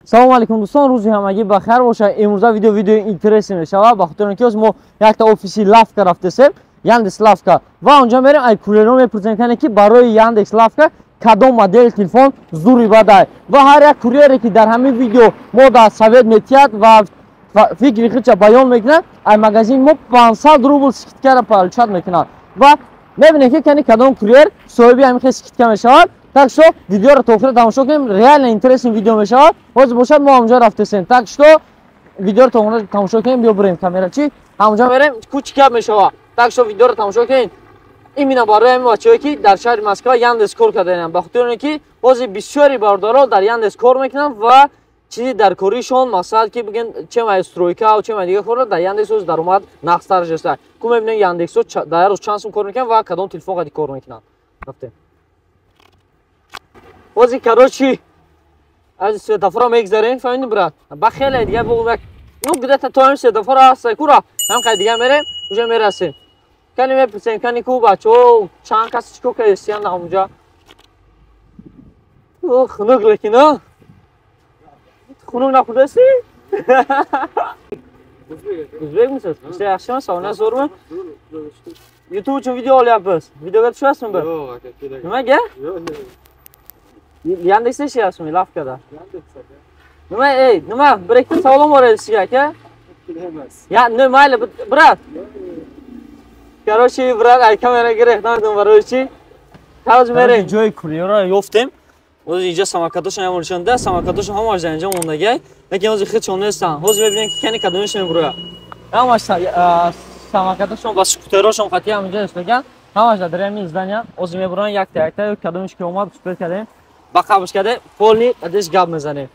Салом алейкум дӯстон, рӯзи ҳамагӣ ба хайр бошад. Имрӯза видеои интересӣ мешавад, ба хотири он ки ҳоз мо якта офиси Лавка рафтесем, Яндекс Лавка, ва онҷо мерем ай курьерҳо мепурсем, кане ки барои Яндекс Лавка кадом модели телефон зури бадай. Ва ҳар як курьере ки дар ҳамин видео мо дар совет метиҳад ва фикри худша баён мекунад, ай магазин мо 500 рубл скидкаро получать мекунад. Ва мебинем ки кани кадом курьер соҳиби ҳамин хел скидка мешавад. Так что видеоро то охира тамошо кунем, реально интересный видео мешавад. Ҳозир бошад мо ҳамонҷо рафтесем. Так что видеоро то охира тамошо кунем, биё бурем камерачи, ҳамонҷо мерем, кучи гап мешавад. Так что видеоро тамошо кунем. Именно барои ҳамин бачаҳое ки дар шаҳри Москва Яндекс кор кардаанд, ба хотири оне ки ҳозир бисёри бародаро дар Яндекс кор мекунанд ва чизи дар коришон, масалан ки бигем чем ай стройка, чем ай дигар корро дар Яндекс ҳозир даромад нақстар шудааст. Ку мебинем Яндексҳо дар як рӯз чанд сум кор мекунанд ва кадом телефон қади кор мекунанд. Рафтем. Ҳозир короче аз светофора мегзарем, фаҳмидӣ брат? Ба хеле дигар бо як ну где-то то ҳамин светофора ҳаст, кура ҳам қай дигар мерем, уже мерасем. Кани мепурсем, кани ку бачаҳо чанд кас чӣ кор кардистиян ҳамонҷа? Хунук лекин, а? Хунук нахӯрдасӣ? Узбек мисиз? Ишта yaxshimi? Sog'liq zo'rmi? YouTube uchun video olyapmiz. Videoga tushasizmi bir? Yo'q, aka, kerak. Nimaga? Yo'q, yo'q. Yandeksda ishlayapsizmi, Lavkada? Yandeksda. Nima, ey, nima? Bir ikkita savolim bor edi sizga, aka. Kerak emas. Ya, nima, mayli, брат. Короче, брат, ай камера гирехт, намедонам барои чӣ. Ҳозир мерем. Ҷои курьерро ёфтем. Ҳозир инҷа самокатошон ҳам нишонда, самокатошон ҳамаш дар инҷа мондагай. Лекин ҳозир худшон нестанд. Ҳозир мебинем ки кани кадомиш мебурояд. Ҳамаш самокатошон ва скутерошон қатъи ҳам инҷа истоган. Ҳамаш дар ҳамин здания. Ҳозир мебуроянд якта якта, кадомиш ки омад, успел кардем. Ба қабш карде, полни қадиш гап мезанем.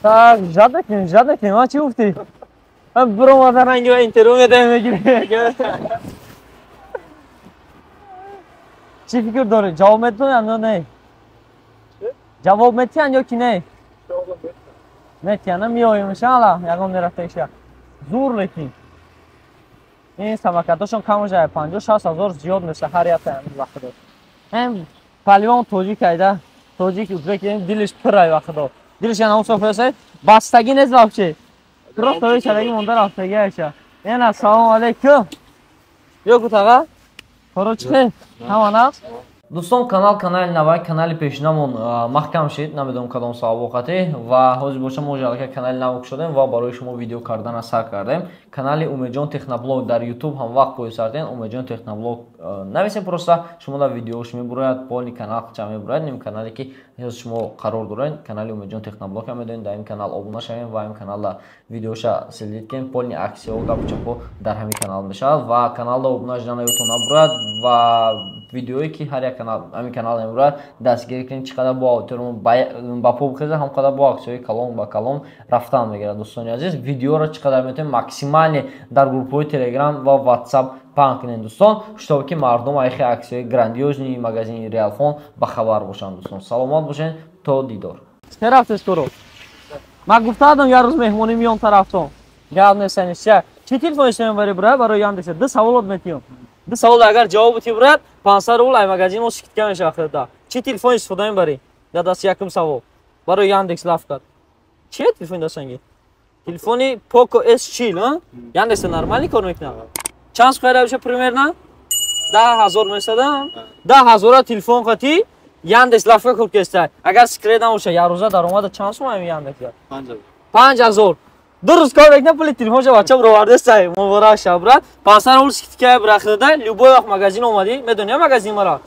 Так, жад накунем, жад накунем. А чӣ гуфтӣ? Ман биромада ранги ва интервю медаҳем, мегирем. Чӣ фикр дорӣ? Ҷавоб метавонанд ё не? Ҷавоб метиҳанд ё ки не? Метиҳанд, меоем иншааллоҳ, ягон мерафта иша. Зур лекин. Ин самокатошон кам шуда, 50-60 ҳазор зиёд мешавад ҳар якта ҳамин вақтдо. Ҳам палвон тоҷик айда, тоҷик узбек ин дилиш пур ай вақтдо. Дилиш яна он софа бастагӣ нест вообще. Просто ой шадаги монда рафтагӣ айша. Ена салом алейкум. Ё гутаға? Хоро чӣ хел? Ҳама нағз? Дӯстон, канал канали навай, канали пешинамон маҳкам шид, намедонам кадом сабабоқате, ва ҳозир боша мо аллакай канали нав кушодем ва барои шумо видео кардана сар кардем. Канали Умедҷон Техноблог дар YouTube ҳам вақт поисардем, Умедҷон Техноблог нависем, просто шумо дар видеош мебурояд, полни канал ча мебурояд, ним канале ки ҳозир шумо қарор доред, канали Умедҷон Техноблог ҳам медонед, дар ин канал обуна шавем ва ин каналда видеоша следит кунем, полни аксияҳо, гапу чапҳо дар ҳамин канал мешавад ва каналда обуна шудан ёдтон набурояд ва видеое ки ҳар як ҳамин канал мебурад дастгирӣ кунед, чӣ қадар бо аудиториямо ба по бихезад, ҳам қадар бо аксияҳои калон ба калон рафтан мегирад. Дӯстони азиз, видеоро чӣ қадар метавонед максималне дар группҳои Telegram ва WhatsApp паҳн кунед, дӯстон, шутобе ки мардум айхи аксияҳои грандиозни магазини Realfon ба хабар бошанд. Дӯстон, саломат бошед, то дидор. Чӣ рафтед коро? Ман гуфтаадам як рӯз меҳмонӣ миён тарафтон. Гап нестани. Чӣ телефон истифода мебарӣ, брат, барои Яндекс? Ду саволот метиҳам. Ду савол агар ҷавоб битӣ, брат, 500 рубл ай магазин мо скидка мешавад хӯрда. Чӣ телефон истифода мебарӣ? Дар даст якум савол. Барои Яндекс Лавка. Чӣ телефон дастанги? Телефони Poco S4, а? Яндекс нормалӣ кор мекунад? Чанд сум меша примерно? 10 000 месада? 10 000 телефон қатӣ Яндекс Лавка кор кеста. Агар секрет набошад, як рӯза даромада чанд сум ами Яндекс? 5000. 5000. Ду рӯз кор мекунад, пули телефонша бача бировардеста. Муборак шав, брат. 500 рубл скидка брахида, любой вақт магазин омадӣ, медонӣ магазин мара?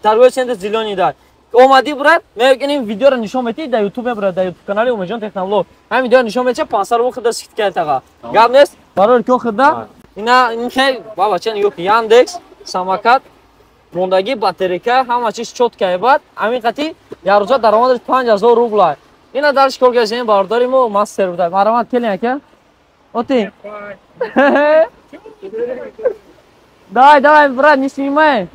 Торговый центр Зелёный дар. Омадӣ, брат, мегӯем видеоро нишон медиҳӣ дар YouTube, брат, дар YouTube канали Умедҷон Техноблог. Ҳамин видеоро нишон медиҳӣ, 500 рубл худа скидка таға. Гап нест? Барои ки худа? Ина ин хел бача нигоҳ кун, Яндекс, самокат, мондагӣ, батарейка, ҳама чиз чётко бад. Ҳамин қати як рӯза даромадаш 5000 рубл. Ина дарш кор кардем, бародари мо мастер буда. Марҳамат, келин ака. Оти. Давай, давай, брат, не снимай.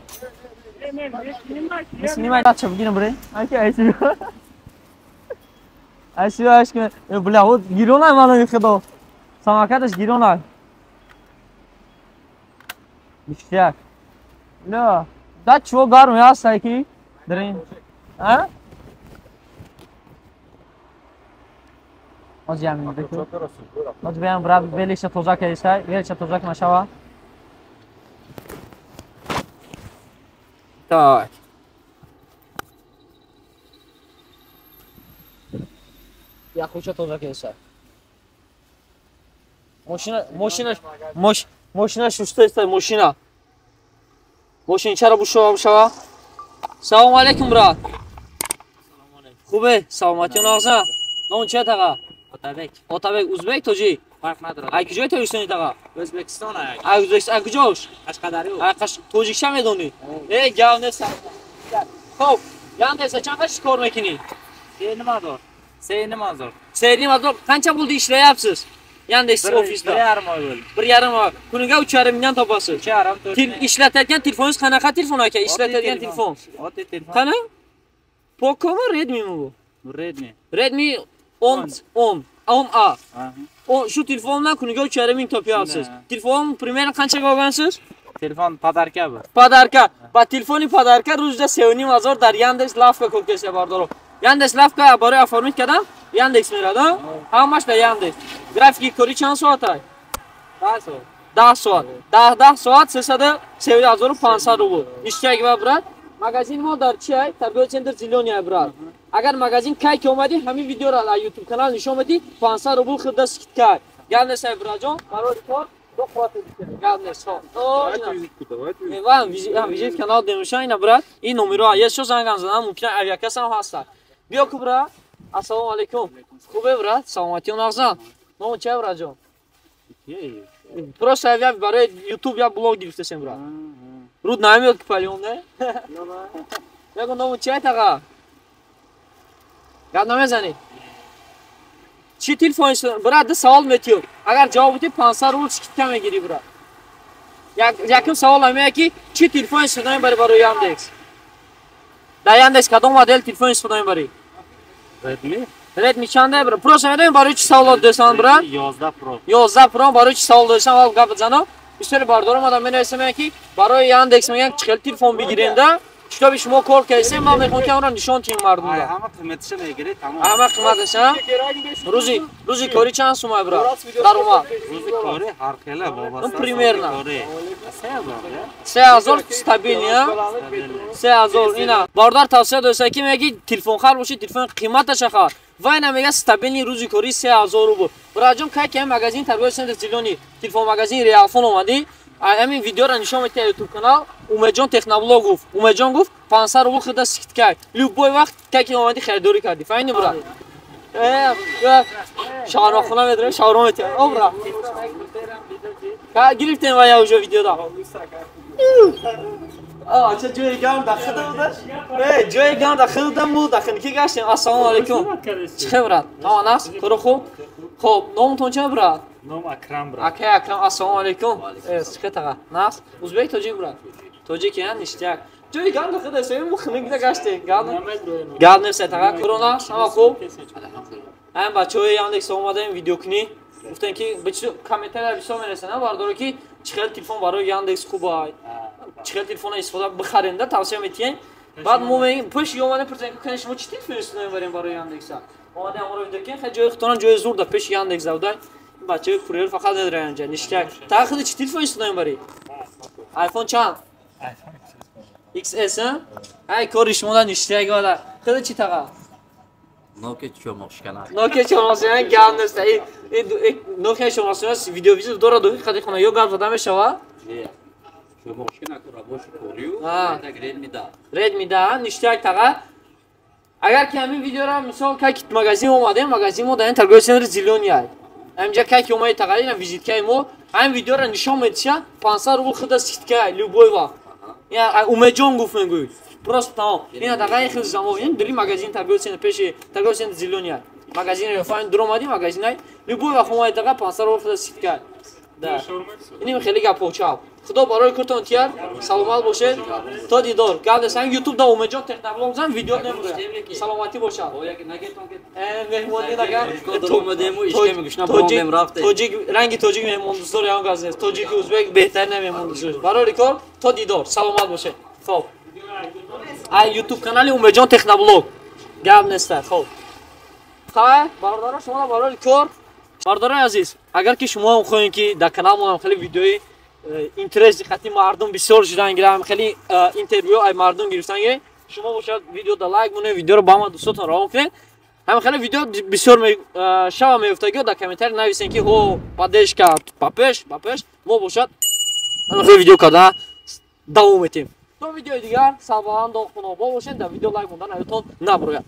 Не снимай. Дача, бигирам, брат. Ака, айси. Айси, айси. Бля, вот гирона мана худо. Самокаташ гирона. Ништяк. Бля, да чего гарм я сайки? Дрин. А? Ҳозир як минут бекун. Ҳозир биям брат великша тоза кардисай, великша тоза кунашава. Так. Яхуча тоза кардисай. Мошина мошина мош мошина шуста мошина. Мошин чаро бушова бушава? Салом алейкум брат. Хубе, саломатӣ нағза. Ном чия таға? Отабек. Отабек узбек тоҷик? Фарқ надорад. Ай куҷои Тоҷикистони таға? Ӯзбекистон ай. Ай Ӯзбекистон, ай куҷош? Қашқадарё. Ай Қаш тоҷикша медонӣ? Э, гав нест. Хоб, Яндекса чанд қаш кор мекунӣ? 3,5 ҳазор. 3,5 ҳазор. 3,5 ҳазор. Qancha pulda ishlayapsiz? Yandex ofisda. 1,5 oy bo'ldi. 1,5 oy. Kuniga 3,5 mingdan topasiz. 3,5 4. Ishlatayotgan telefoningiz qanaqa telefon aka? Ishlatayotgan telefon. Oddiy telefon. Qani? Poco'mi, Redmi'mi bu? Redmi. Redmi 10 10 10A. Aha. O shu telefon bilan kuniga 3,5 ming topyapsiz. Shunday. Telefon примерно qanchaga olgansiz? Telefon подарка bu. Подарка. Ба телефони подарка рӯзда 3,5 ҳазор дар Яндекс Лавка кор кеса бардоро. Яндекс Лавка барои оформить кардам, Яндекс мерад, а? Ҳамаш дар Яндекс. Графики кори чанд соат ай? 10 соат. 10 соат. 10 соат 303 500 рубл. Ништяк ва брат. Магазин мо дар чи ай? Торговый центр Зелёный ай брат. Агар магазин кай ки омадӣ, ҳамин видеоро дар YouTube канал нишон медӣ, 500 рубл худда скидка. Гап нест ай братҷон, барои кор до қувват гап нест. Ва визит канал демуша ина брат, ин номеро ес шо зангам задан мумкин авиакасс ҳам ҳаста. Биё ку брат. Ассалому алайкум. Хубе брат, саломатӣ нағзан. Номи чия братҷон? Просто я барои YouTube я блог гирифтасем брат. Руд намеёд ки палём не? Мегӯ ному чия таға? Гап намезанӣ? Чӣ телефон брат, ду савол метиёб. Агар ҷавоб бидӣ 500 рубл скидка мегирӣ брат. Якум савол ҳамея ки чӣ телефон истифода мебарӣ барои Яндекс? Дар Яндекс кадом модел телефон истифода мебарӣ? Redmi. Redmi чанда брат? Просто медонем барои чӣ савол додасан брат? 11 Pro. 11 Pro барои чӣ савол додасан вал гап бизанам. Бисёри бардорам одам менависам ки барои Яндекс мегӯянд чӣ хел телефон бигирем да? Китоби шумо кор кардисем, ман мехоҳам ки онро нишон тиҳем мардумда. Ай ҳама қиматиша мегиред, тамом. Ҳама қиматаша? Рӯзи кори чанд сумай брат? Даромад. Рӯзи кори ҳар хела вобаста. Ну, примерно. 3000. 3000 стабильный, а? 3000 ина. Бародар тавсия доста ки меги телефон хар боши, телефон қиматаша хар. Ва ина мега стабильный рӯзи кори 3000 рубл. Братҷон, кай ки магазин торговый центр Зелёный, телефон магазин Реалфон омадӣ, ҳамин видеоро нишон медиҳад YouTube канал, Умедҷон Техноблог гуфт. Умедҷон гуфт 500 рубл худа скидка. Любой вақт кай ки омадӣ харидорӣ кардӣ. Фаҳмидӣ брат? Шаурмахона медорем, шаурма метиҳам. О брат. Гирифтем ва я уже видео да. А, ча ҷои гарм дар худа будаш? Э, ҷои гарм дар худа му дар хунукӣ гаштем. Ассалому алайкум. Чӣ хел брат? Ҳама наст? Кору хуб? Хоб, номтон ча брат? Ном Акрам брат. Акай Акрам, ассалому алайкум. Э, чӣ хел таға? Наст? Узбек тоҷик брат? Тоҷик я ништяк. Ҷои гарм дар худа истем, му хунукида гаштем. Гап нест таға, кору наст? Ҳама хуб? Ҳам бачаҳои Яндекс омадаем видеокунӣ. Гуфтем ки комментария бисёр мерасанд, бардоро ки чӣ хел телефон барои Яндекс хуб ай. Чӣ хел телефона истифода бихарем да тавсия метиҳем. Баъд мо мегӯем пеш омадем пурсем ки шумо чӣ телефон истифода мебарем барои Яндекса. Омадем аморо видео кунем, хеле ҷои худтона ҷои зур да пеши Яндекс завдай. Бачаҳои курьер фақат медоранд инҷа ништяк. Та худи чӣ телефон истифода мебарӣ? iPhone чанд? XS, а? Ай кори шумо да ништяк вала. Худи чӣ таға? Nokia чомоқшикана. Nokia чомоқшикана гап нест. Nokia чомоқшикана видеовизит дора дохил қади хона ё гап зада мешава? Чомоқшикана ку рабочий корию, так Redmi да. Redmi да, ништяк таға. Агар ки ҳамин видеоро мисол кай ки магазин омадем, магазин мо дар ин торговый центр Зелёный ай. Ҳаминҷа кай ки омади таға, ина визиткаи мо, ҳамин видеоро нишон медиша, 500 рубл худа скидка любой вақт. Я Умедҷон гуфт мегӯй. Просто тамом. Ина таға хел замон, ин дри магазин торговый центр пеши торговый центр Зелёный ай. Магазин ро фаҳмид дур омадӣ магазин ай. Любой вақт омади таға 500 рубл худа скидка. Да. Иним хеле гапо чав. Худо барои куртон тияр, саломат бошед. То дидор. Гап нест. Ҳамин YouTube да Умедҷон Техноблог зан видео намебурад. Саломатӣ бошад. Меҳмонӣ нагар. Тоҷик ранги тоҷик меҳмондӯстдор ягон газ нест. Тоҷики узбек беҳтарин меҳмондӯст. Барои кор то дидор. Саломат бошед. Хоб. Ай YouTube канали Умедҷон Техноблог. Гап нест. Хоб. Хай, бародаро, шумо барои кор. Бародарои азиз, агар ки шумо ҳам хоҳед, ки дар каналмон хеле видеои интерес диққати мардум бисёр шудан гирам, хеле интервю ай мардум гирифтан гирем, шумо бошад, видео да лайк монед, видеоро ба ҳама дӯстотон равон кунед. Ҳам хеле видео бисёр шава меёфтагиё, дар комментарий нависен, ки ҳо, поддержка, ба пеш, ба пеш. Мо бошад, ҳам хеле видео карда давом метем. То видеои дигар сарбаланду хунобо бошед. Дар видео лайк мондан аётон набурояд.